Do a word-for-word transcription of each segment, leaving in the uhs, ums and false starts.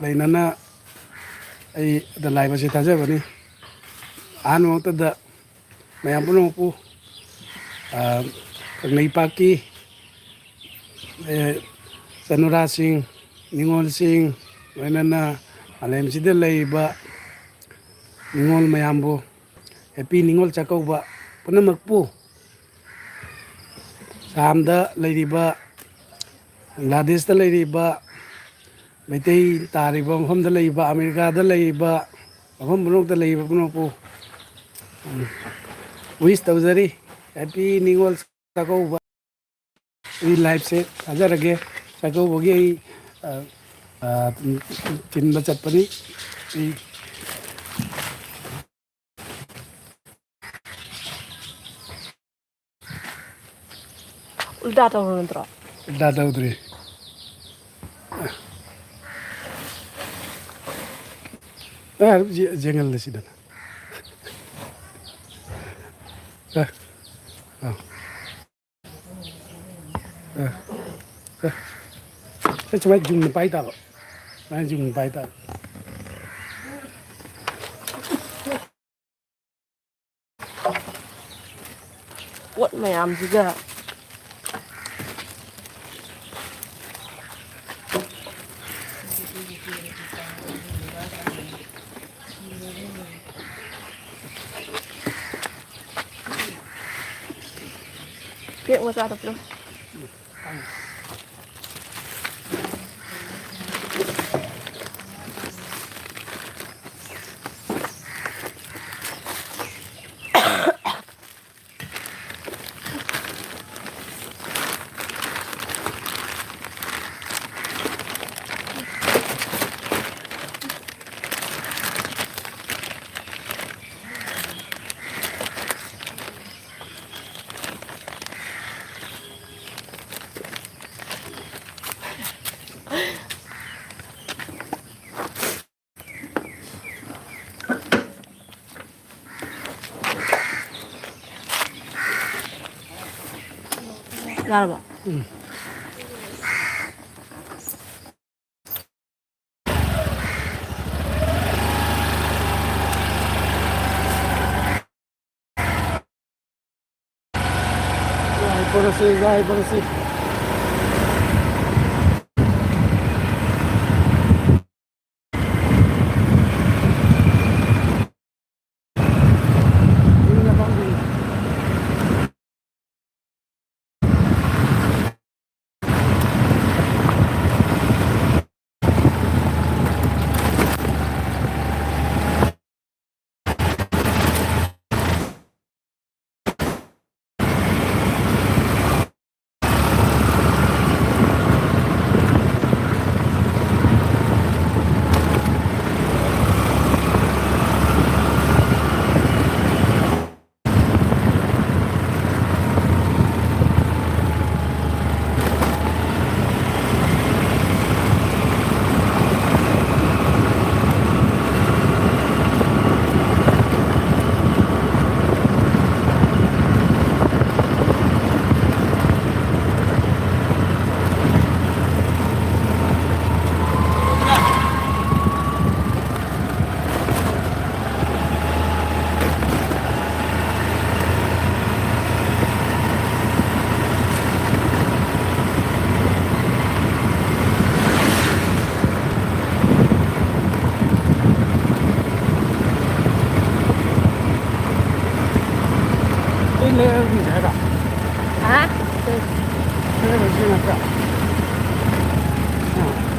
ꯂꯩꯅꯅ ꯑꯩ ꯑꯗ ꯂꯥꯏꯕꯁꯤ ꯊꯥꯖꯕꯅꯤ꯫ ꯑꯍꯥꯟꯕ ꯃꯛꯇꯗ ꯃꯌꯥꯝ ꯄꯨꯝꯅꯃꯛꯄꯨ, ꯑ, ꯀꯪꯂꯩꯄꯥꯛꯀꯤ, ꯑ, ꯆꯅꯨꯔꯥꯁꯤꯡ, ꯅꯤꯉꯣꯜꯁꯤꯡ, ꯂꯣꯏꯅꯅ ꯃꯥꯂꯦꯝꯁꯤꯗ ꯂꯩꯔꯤꯕ ꯅꯤꯉꯣꯜ ꯃꯌꯥꯝꯕꯨ ꯍꯦꯄꯤ ꯅꯤꯉꯣꯜ ꯆꯥꯛꯀꯧꯕ ꯄꯨꯝꯅꯃꯛꯄꯨ, ꯁꯥꯝꯗ ꯂꯩꯔꯤꯕ, ꯕꯪꯒ꯭ꯂꯥꯗꯦꯁꯇ ꯂꯩꯔꯤꯕ, ꯃꯩꯇꯩ ꯇꯥꯔꯤꯕ ꯃꯐꯝꯗ ꯂꯩꯔꯤꯕ, ꯑꯃꯦꯔꯤꯀꯥꯗ ꯂꯩꯔꯤꯕ, ꯃꯐꯝ ꯄꯨꯝꯅꯃꯛꯇ ꯂꯩꯔꯤꯕ ꯄꯨꯝꯅꯃꯛꯄꯨ, ꯎꯝ, ꯋꯤꯁ ꯇꯧꯖꯔꯤ꯫ ꯍꯦꯄꯤ ꯅꯤꯉꯣꯜ ꯆꯥꯛꯀꯧꯕ꯫ ꯑꯩ ꯂꯥꯏꯐꯁꯦ ꯊꯥꯖꯔꯒꯦ꯫ ꯆꯥꯛꯀꯧꯕꯒꯤ ꯑꯩ, ꯑ, ꯑ, ꯊꯤꯟꯕ ꯆꯠꯄꯅꯤ꯫ ꯑꯩ ꯎꯜꯇꯥ ꯇꯧꯔꯨ ꯅꯠꯇ꯭ꯔꯣ? ꯎꯜꯇꯥ ꯇꯧꯗ꯭ꯔꯤ꯫ ꯑ, ꯌꯦ-, ꯌꯦꯡꯍꯜꯂꯁꯤꯗꯅ꯫ ꯑ, ꯑ꯫ ꯑ, ꯑ꯫ ꯑꯩ ꯁꯨꯃꯥꯏꯅ ꯌꯨꯡꯅ ꯄꯥꯏ ꯇꯥꯕ꯫ ꯁꯨꯃꯥꯏꯅ ꯌꯨꯡꯅ ꯄꯥꯏ ꯇꯥꯕ꯫ ꯄꯣꯠ ꯃꯌꯥꯝꯁꯤꯒ꯫ ꯀꯦꯛ ꯃꯆꯥꯗꯣ ꯄꯤꯔꯝꯃꯣ꯫ ꯌꯥꯔꯕꯣ? ꯎꯝ꯫ Parece, ya, parece. Ini, ini ada. Hah? Ini, ini ada. Nah.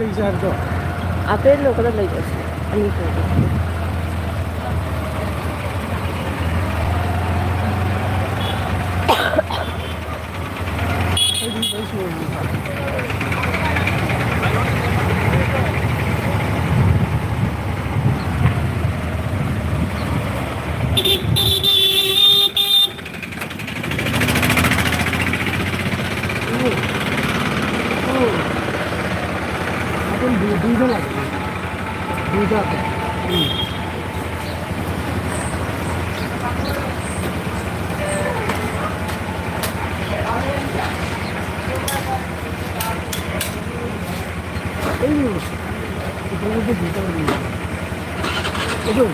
ꯂꯩꯁꯦ ꯍꯥꯏꯕꯗꯣ? ꯑꯥ, ꯄꯦꯔꯦꯟ ꯂꯣꯛꯀꯗ ꯂꯩꯕ ꯑꯁꯤ ꯑꯅꯤ ꯄꯨꯔꯛꯑꯣ꯫ ꯑꯩꯗꯤ ꯂꯣꯏ ꯁꯨꯔꯕꯅꯤ꯫ ꯎꯝ꯫ ꯎꯝ꯫ ꯑꯗꯨꯝ ꯗꯨ-, ꯗꯨꯗ ꯂꯥꯛꯑꯦ꯫ ꯗꯨꯗ꯫ ꯎꯝ꯫ ꯎꯝ꯫ ꯑꯗꯨ꯫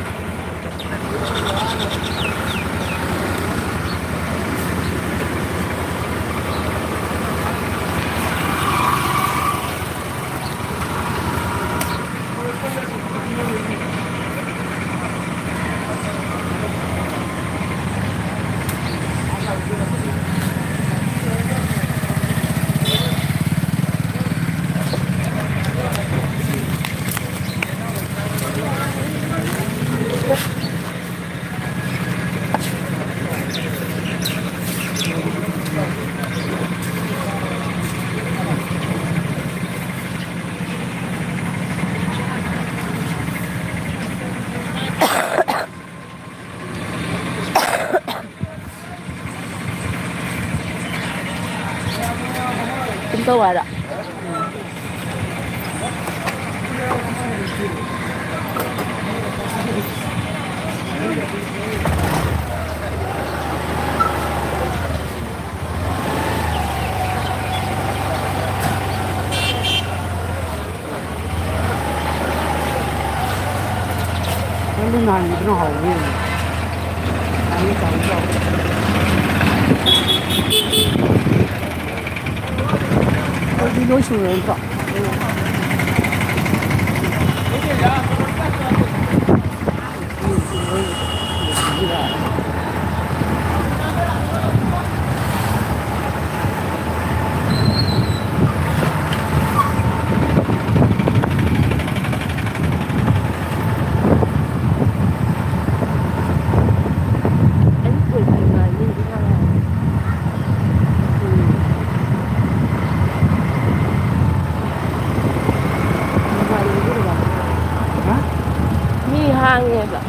ꯁꯨꯝ ꯇꯧ ꯍꯥꯏꯔꯣ? ꯅꯪꯗꯤ ꯅꯍꯥꯟꯒꯤꯗꯨꯅ ꯍꯥꯎꯕꯅꯤ꯫ ꯅꯍꯥꯟꯒꯤ ꯆꯥꯎꯗꯤ ꯆꯥꯎꯗꯦ꯫ ꯑꯗꯨꯗꯤ ꯂꯣꯏ ꯁꯨꯔꯦ ꯅꯠꯇ꯭ꯔꯣ? ꯍꯥꯡꯉꯦꯕ꯫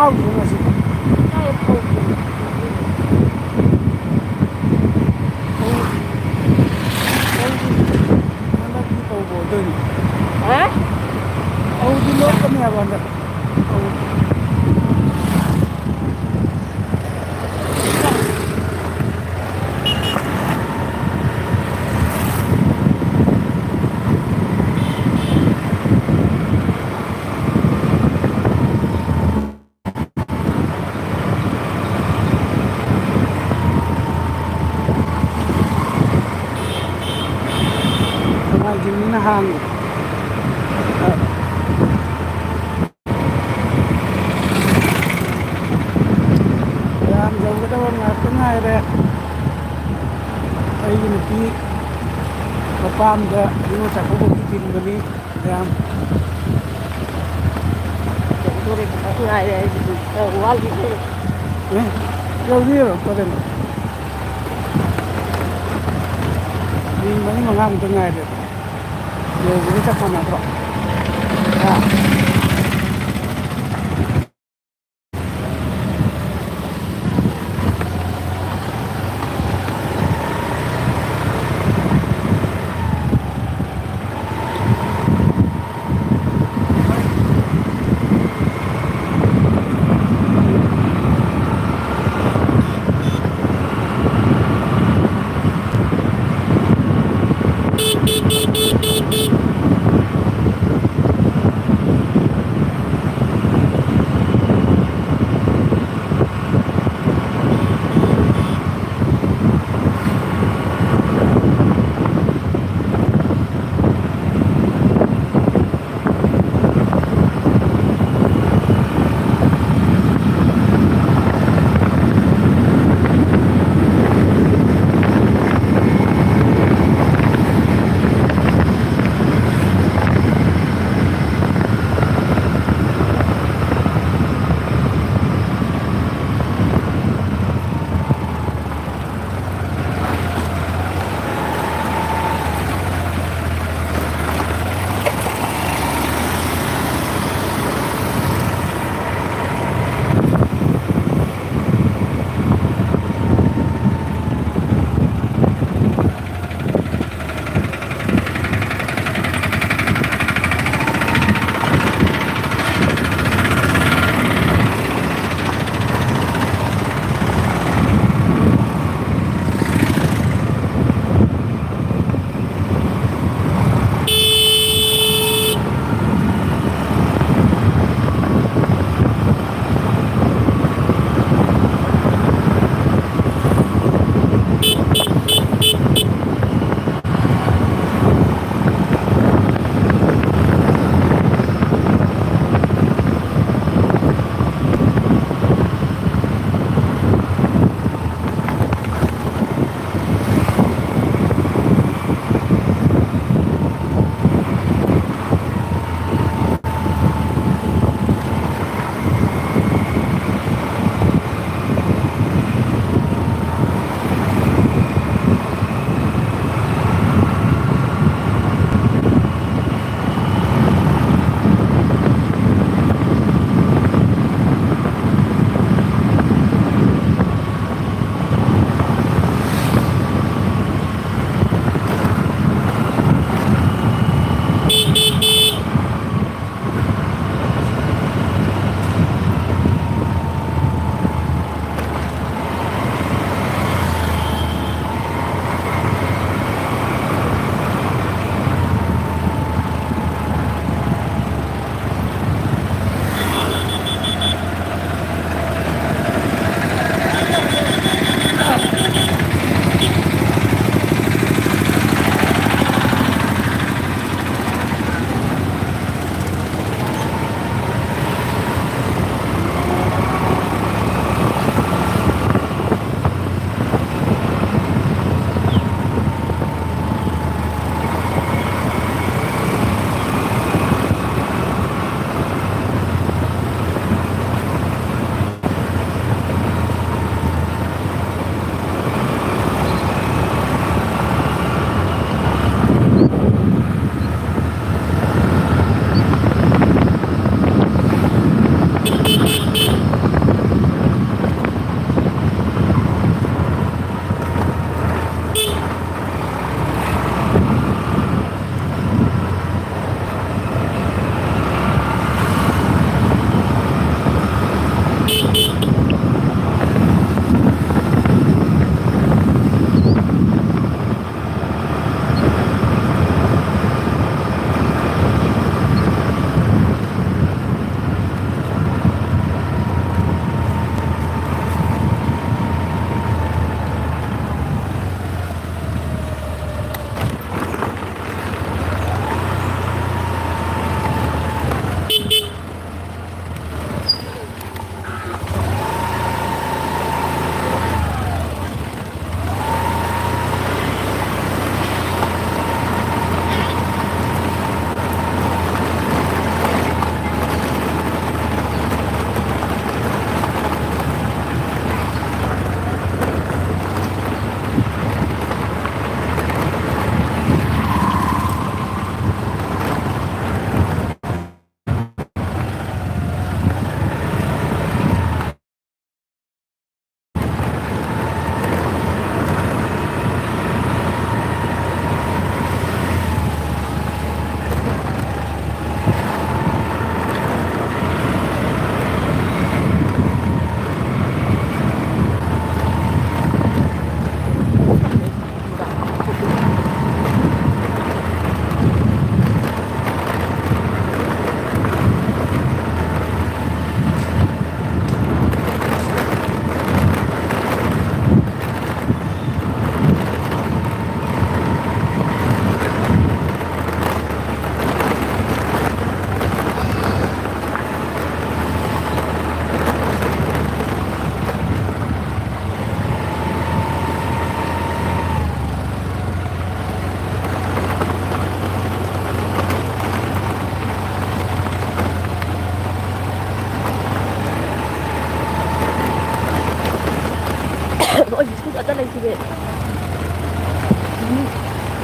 ꯌꯥꯎꯗ꯭ꯔꯣ ꯉꯁꯤ? ꯀꯥꯏ ꯐꯧꯗꯣꯏꯅꯣ? ꯐꯧ, ꯐꯧꯗꯤ ꯍꯟꯗꯛꯇꯤ ꯐꯧꯕ ꯑꯣꯏꯗꯣꯏꯅꯤ꯫ ꯍꯥ? ꯐꯧꯗꯤ ꯂꯣꯛꯀꯅꯤ ꯍꯥꯏꯕ ꯍꯟꯗꯛ꯫ ꯐꯧ꯫ ꯅꯣꯡꯃꯥꯏꯖꯤꯡꯅꯤꯅ ꯍꯥꯡꯉꯤ꯫ ꯃꯌꯥꯝ ꯌꯧꯒꯗꯕ ꯉꯥꯛꯇ ꯉꯥꯏꯔꯦ꯫ ꯑꯩꯒꯤ ꯅꯨꯄꯤ ꯃꯄꯥꯝꯗ ꯅꯤꯉꯣꯜ ꯆꯥꯛꯀꯧꯕꯒꯤ ꯊꯤꯟꯕꯅꯤ꯫ ꯃꯌꯥꯝ ꯌꯧꯗꯣꯔꯦ, ꯈꯤꯇꯪ ꯉꯥꯏꯔꯦ ꯑꯩꯒꯤꯗꯤ꯫ ꯈꯔ ꯋꯥꯠꯂꯤꯗ꯫ ꯑꯦ, ꯌꯧꯗꯤ ꯌꯧꯔꯛꯇꯣꯔꯦꯅꯦ꯫ ꯃꯤꯅꯤꯠ ꯃꯔꯤ ꯃꯉꯥꯃꯨꯛꯇ ꯉꯥꯏꯔꯦ꯫ ꯌꯧꯕꯒ ꯆꯞ ꯃꯥꯟꯅꯗ꯭ꯔꯣ? ꯍꯥ?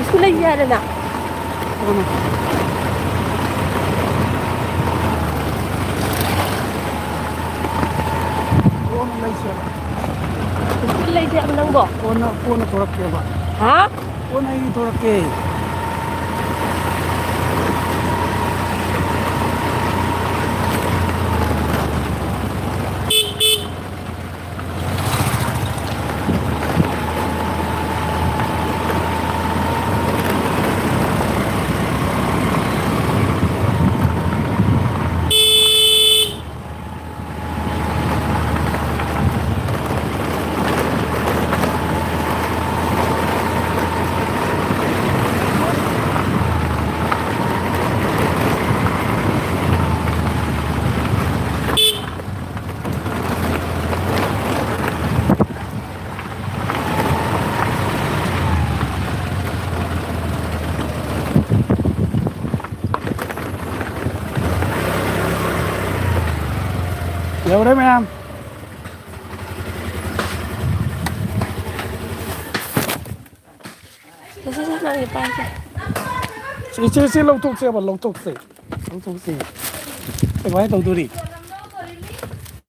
ꯁ꯭ꯀꯨꯜ ꯂꯩꯁꯦ ꯍꯥꯏꯗꯅ꯫ ꯀꯣꯟꯅ꯫ ꯀꯣꯟꯅ ꯂꯩꯁꯦꯕ꯫ ꯁ꯭ꯀꯨꯜ ꯂꯩꯁꯦ ꯍꯥꯏꯕ ꯅꯪꯕꯣ? ꯀꯣꯟꯅ, ꯀꯣꯟꯅ ꯊꯣꯔꯛꯀꯦꯕ꯫ ꯍꯥ? ꯀꯣꯟꯅ ꯑꯩ ꯊꯣꯔꯛꯀꯦ꯫ ꯌꯧꯔꯦ ꯃꯌꯥꯝ꯫ ꯁꯦ, ꯁꯦ, ꯁꯦ, ꯅꯪꯒꯤ ꯄꯥꯏꯁꯦ꯫ ꯁꯤ, ꯁꯤ, ꯁꯤ ꯂꯧꯊꯣꯛꯁꯦꯕ, ꯂꯧꯊꯣꯛꯁꯦ꯫ ꯂꯧꯊꯣꯛꯁꯦ꯫ ꯀꯃꯥꯏꯅ ꯇꯧꯗꯣꯔꯤ?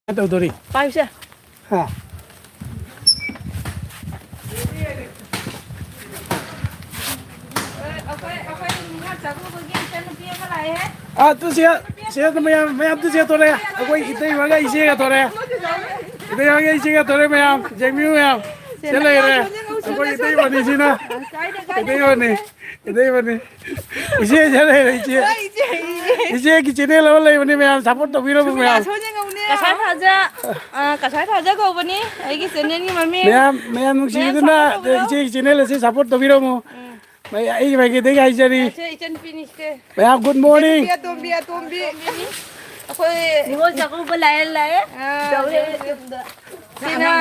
ꯀꯃꯥꯏꯅ ꯇꯧꯗꯣꯔꯤ? ꯄꯥꯏꯁꯦ꯫ ꯍꯥ? ꯑꯥ, ꯇꯨ ꯁꯤ, ꯁꯤ ꯃꯌꯥꯝ, ꯃꯌꯥꯝ ꯇꯨ ꯁꯤ ꯊꯣꯔꯛꯑꯦ꯫ ꯑꯩꯈꯣꯏ ꯏꯇꯩꯃꯒ ꯏꯆꯦꯒ ꯊꯣꯔꯛꯑꯦ꯫ ꯏꯇꯩꯃꯒ ꯏꯆꯦꯒ ꯊꯣꯔꯛꯑꯦ ꯃꯌꯥꯝ꯫ ꯌꯦꯡꯕꯤꯌꯨ ꯃꯌꯥꯝ꯫ ꯁꯤ ꯂꯩꯔꯦ꯫ ꯑꯩꯈꯣꯏ ꯏꯇꯩꯃꯅꯤ ꯁꯤꯅ꯫ ꯏꯇꯩꯃꯅꯤ꯫ ꯏꯇꯩꯃꯅꯤ꯫ ꯏꯆꯦ ꯁꯤ ꯂꯩꯔꯦ, ꯏꯆꯦ꯫ ꯏꯆꯦꯒꯤ channel ꯑꯃ ꯂꯩꯕꯅꯤ ꯃꯌꯥꯝ, support ꯇꯧꯕꯤꯔꯝꯃꯨ ꯃꯌꯥꯝ꯫ ꯀꯁꯥꯏ ꯊꯥꯖ, ꯑ, ꯀꯁꯥꯏ ꯊꯥꯖ ꯀꯧꯕꯅꯤ ꯑꯩꯒꯤ channelꯒꯤ ꯃꯃꯤꯡ꯫ ꯃꯌꯥꯝ, ꯃꯌꯥꯝ ꯅꯨꯡꯁꯤꯕꯤꯗꯨꯅ Support ꯇꯧꯕꯤꯔꯣ꯫ ꯏꯆꯦꯒꯤ channel ꯑꯁꯤ support ꯇꯧꯕꯤꯔꯝꯃꯨ꯫ ꯃꯩ-, ꯑꯩꯒꯤ ꯃꯥꯏꯀꯩꯗꯒꯤ ꯍꯥꯏꯖꯔꯤ꯫ ꯁꯦ ꯏꯆꯟꯅꯨꯄꯤꯅꯤ ꯁꯦ꯫ ꯃꯌꯥꯝ good morning꯫ ꯏꯆꯟꯅꯨꯄꯤ ꯑꯇꯣꯝꯕꯤ, ꯑꯇꯣꯝꯕꯤ꯫ ꯑꯩꯈꯣꯏ ꯅꯤꯉꯣꯜ ꯆꯥꯛꯀꯧꯕ ꯂꯥꯛꯑꯦ, ꯂꯥꯛꯑꯦ꯫ ꯑꯥ, ꯇꯧꯔꯦ꯫ ꯁꯤꯅ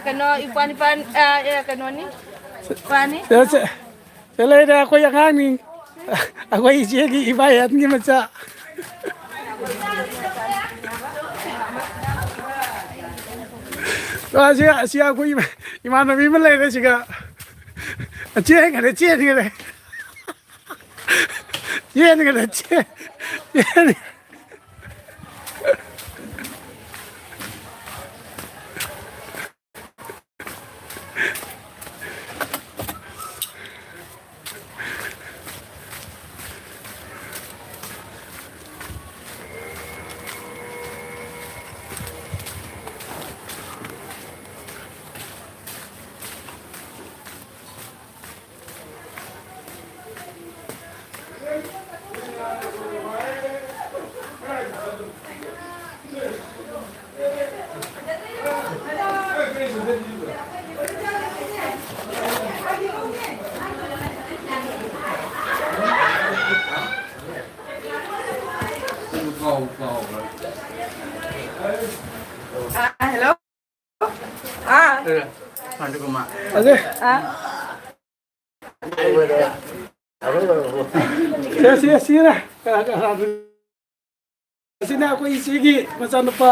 ꯀꯩꯅꯣ, ꯏꯄ꯭ꯋꯥ ꯅꯤꯄꯥ, ꯑ, ꯑꯦ, ꯀꯩꯅꯣꯅꯤ꯫ ꯏꯄ꯭ꯋꯥꯅꯤ꯫ ꯁꯦ, ꯁꯦ, ꯁꯦ ꯂꯩꯔꯦ ꯑꯩꯈꯣꯏ ꯑꯉꯥꯡꯅꯤ꯫ ꯑꯩꯈꯣꯏ ꯏꯆꯦꯒꯤ ꯏꯕꯥꯏ ꯑꯍꯟꯒꯤ ꯃꯆꯥ꯫ ꯑ, ꯁꯤ, ꯁꯤ ꯑꯩꯈꯣꯏ ꯏꯃꯥꯟꯅꯕꯤ ꯑꯃ ꯂꯩꯔꯦ ꯁꯤꯒ꯫ ꯆꯦꯟꯈ꯭ꯔꯦ, ꯆꯦꯟꯈ꯭ꯔꯦ꯫ ꯆꯦꯟꯈ꯭ꯔꯦ, ꯆꯦꯟ-, ꯆꯦꯟꯈ꯭ꯔꯦ꯫ ꯑꯥ, hello꯫ ꯑꯥ꯫ ꯑꯦ, ꯁꯥꯟꯇꯤꯀꯨꯃꯥꯔ꯫ ꯑꯗꯦ꯫ ꯑꯥ꯫ ꯁꯤ, ꯁꯤ, ꯁꯤꯅ ꯀꯅꯥ, ꯀꯅꯥ? ꯑꯁꯤꯅ ꯑꯩꯈꯣꯏ ꯏꯆꯦꯒꯤ ꯃꯆꯥꯅꯨꯄꯥ꯫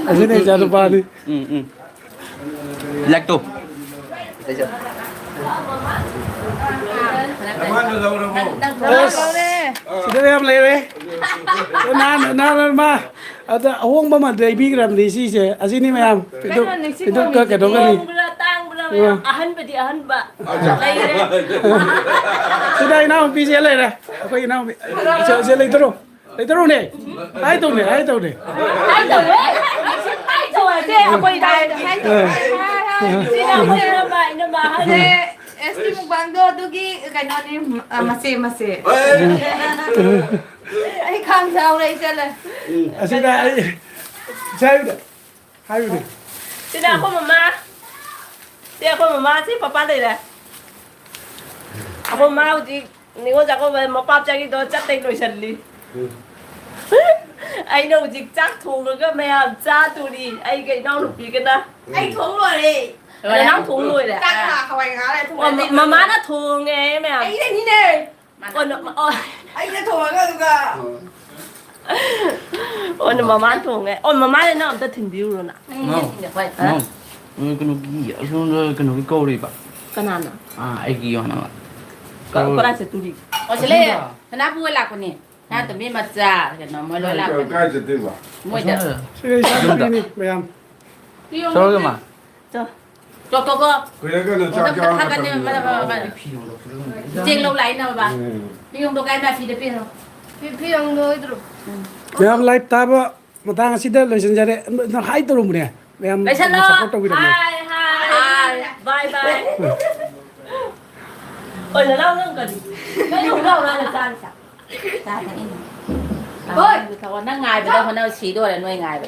ꯑꯁꯤꯅ ꯏꯆꯥꯅꯨꯄꯥꯅꯤ꯫ ꯎꯝ, ꯎꯝ꯫ ꯂꯥꯏꯛꯇꯣ꯫ ꯑꯁ, ꯁꯤꯗ ꯌꯥꯝ ꯂꯩꯔꯦ꯫ ꯅꯍꯥꯟ, ꯅꯍꯥꯟ ꯃꯥ ꯑꯗ ꯑꯍꯣꯡꯕ ꯑꯃ ꯂꯩꯕꯤꯈ꯭ꯔꯕꯅꯤ ꯁꯤꯁꯦ꯫ ꯑꯁꯤꯅꯤ ꯃꯌꯥꯝ꯫ ꯄꯤꯟꯇꯨ-, ꯀꯩꯅꯣ ꯅꯤꯡꯁꯤꯡ ꯄꯤꯟꯇꯨ ꯀ-, ꯀꯩꯅꯣꯒꯅꯤ꯫ ꯍꯣꯡꯕ꯭ꯔꯥ, ꯇꯥꯡꯕ꯭ꯔꯥ, ꯑ꯫ ꯃꯌꯥꯝ ꯑꯍꯟꯕꯗꯤ ꯑꯍꯟꯕ ꯂꯩꯔꯦ꯫ ꯁꯤꯗ ꯏꯅꯥꯎꯅꯨꯄꯤꯁꯦ ꯂꯩꯔꯦ꯫ ꯑꯩꯈꯣꯏ ꯏꯅꯥꯎꯅꯨꯄꯤ꯫ ꯁꯦ, ꯁꯦ ꯂꯩꯇꯔꯣ? ꯂꯩꯇꯔꯣꯅꯦ? ꯍꯥꯏ ꯇꯧꯅꯦ, ꯍꯥꯏ ꯇꯧꯅꯦ꯫ ꯍꯥꯏ ꯇꯧꯋꯦ꯫ ꯍꯥꯏ ꯇꯧꯋꯦ꯫ ꯁꯦ, ꯑꯩꯈꯣꯏ ꯏꯅꯥꯎ-, ꯍꯥꯏ ꯇꯧꯋꯦ꯫ ꯁꯤꯅ ꯑꯩꯈꯣꯏ ꯏꯅꯝꯃ, ꯏꯅꯝꯃ ꯑꯍꯟ꯫ ꯑꯦꯁ ꯇꯤ ꯃꯨꯛꯕꯥꯡꯗꯣ ꯑꯗꯨꯒꯤ ꯀꯩꯅꯣꯅꯤ, ꯑ, ꯃꯆꯦ, ꯃꯆꯦ꯫ ꯑꯩ ꯈꯥꯡ ꯁꯥꯎꯔꯦ, ꯑꯩ ꯆꯠꯂꯦ꯫ ꯑꯁꯤꯗ ꯑꯩ ꯁ꯭ꯋꯥꯏꯗ ꯍꯥꯏꯌꯨꯅꯦ꯫ ꯁꯤꯗ ꯑꯩꯈꯣꯏ ꯃꯃꯥ꯫ ꯁꯤ ꯑꯩꯈꯣꯏ ꯃꯃꯥ, ꯁꯤ ꯄꯄꯥ ꯂꯩꯔꯦ꯫ ꯑꯩꯈꯣꯏ ꯃꯥ ꯍꯧꯖꯤꯛ ꯅꯤꯉꯣꯜ ꯆꯥꯛꯀꯧꯕ ꯃꯄꯥꯝ ꯆꯠꯈꯤꯗꯣ ꯆꯠꯇꯩ ꯂꯣꯏꯁꯜꯂꯤ꯫ ꯎꯝ꯫ ꯑꯩꯅ ꯍꯧꯖꯤꯛ ꯆꯥꯛ ꯊꯣꯡꯉꯒ ꯃꯌꯥꯝ ꯆꯥꯗꯣꯔꯤ, ꯑꯩꯒ ꯏꯅꯥꯎꯅꯨꯄꯤꯒꯅ꯫ ꯑꯩ ꯊꯣꯡ ꯂꯣꯏꯔꯦ꯫ ꯅꯅꯥꯎ ꯊꯣꯡ ꯂꯣꯏꯔꯦ? ꯆꯥꯛ ꯍꯋꯥꯏ ꯉꯥ ꯂꯩꯔ ꯊꯣꯡ ꯑꯣ, ꯂꯣꯏꯔꯦ꯫ ꯃ-, ꯃꯃꯥꯅ ꯊꯣꯡꯉꯦ ꯃꯌꯥꯝ꯫ ꯑꯩꯅꯅꯤꯅꯦ꯫ ꯑꯣ, ꯅ-, ꯑꯣ꯫ ꯑꯩꯅ ꯊꯣꯡꯉꯒ ꯑꯗꯨꯒ꯫ ꯑꯣ, ꯅ ꯃꯃꯥꯅ ꯊꯣꯡꯉꯦ꯫ ꯑꯣ, ꯃꯃꯥꯅ ꯅꯪ ꯑꯝꯇ ꯊꯤꯟꯕꯤꯔꯨꯔꯣꯅ꯫ ꯎꯝ, ꯃꯥꯎ, ꯊꯤꯟꯕꯤꯔꯣ꯫ ꯃꯥꯎ꯫ ꯎꯝ, ꯀꯩꯅꯣꯒꯤ, ꯑꯁꯣꯝꯗ ꯀꯩꯅꯣꯒꯤ ꯀꯧꯔꯤꯕ꯫ ꯀꯅꯥꯅꯣ? ꯑꯥ, ꯑꯩꯒꯤ ꯏꯃꯥꯟꯅꯕ꯫ ꯀ-, ꯀꯔꯥꯏ ꯆꯠꯇꯣꯔꯤ? ꯑꯣ, ꯁꯤ ꯂꯩ꯫ ꯑꯁꯣꯝꯗ? ꯁꯅꯥꯄꯨ ꯍꯣꯏ ꯂꯥꯛꯄꯅꯦ꯫ ꯁꯅꯥꯇꯣꯝꯕꯤ ꯃꯆꯥ, ꯀꯩꯅꯣ, ꯃꯣꯏ ꯂꯣꯏ ꯀꯥꯏ, ꯂꯥꯛꯄꯅꯦ꯫ ꯀꯥꯏ ꯆꯠꯇꯣꯏꯕ? ꯃꯣꯏꯗ꯫ ꯑꯁꯣꯝꯗ? ꯁꯤꯗ ꯏꯆꯥ ꯌꯨꯝꯗ? ꯅꯨꯄꯤꯅꯤ, ꯃꯌꯥꯝ꯫ ꯆꯠꯂꯣꯒꯦ, ꯃꯥ꯫ ꯆꯣ꯫ ꯆꯣ, ꯆꯣ, ꯆꯣ꯫ ꯀꯨꯏꯔꯦ ꯀꯩꯅꯣ, ꯆꯥꯛ ꯆꯥꯕ ꯃꯇꯝ꯫ ꯆꯦꯡ ꯂꯧ ꯂꯥꯛꯏꯅ ꯕꯕꯥ꯫ ꯎꯝ꯫ ꯐꯤꯔꯣꯟꯗꯣ ꯀꯥꯏ ꯃꯥ ꯐꯤꯗ ꯄꯤꯔꯣ꯫ ꯐꯤ-, ꯐꯤꯔꯣꯟꯗꯣ ꯑꯣꯏꯗ꯭ꯔꯣ? ꯎꯝ꯫ ꯃꯌꯥꯝ live ꯊꯥꯕ ꯃꯇꯥꯡ ꯑꯁꯤꯗ ꯂꯣꯏꯁꯤꯟꯖꯔꯦ꯫ ꯅꯪ ꯍꯥꯏ ꯇꯧꯔꯝꯕꯅꯦ꯫ ꯃꯌꯥꯝ ꯂꯣꯏꯁꯜꯂꯣ꯫ Support ꯇꯧꯕꯤꯔꯝꯃꯦ꯫ ꯍꯥꯏ, ꯍꯥꯏ꯫ ꯍꯥꯏ꯫ Bye, bye꯫ ꯑꯣꯏ, ꯅꯅꯥꯎ ꯅꯪ ꯀꯔꯤ? ꯅꯪ ꯌꯨꯝ ꯂꯥꯎꯔ ꯍꯥꯟꯅ ꯆꯥꯔꯁꯤ꯫ ꯆꯥ ꯊꯛꯏꯅꯦ꯫ ꯍꯣꯏ꯫ ꯅꯪ ꯉꯥꯏꯕꯗ ꯍꯣꯠꯅꯕ ꯁꯤꯗꯣꯔꯦ, ꯅꯣꯏ ꯉꯥꯏꯕꯗ꯫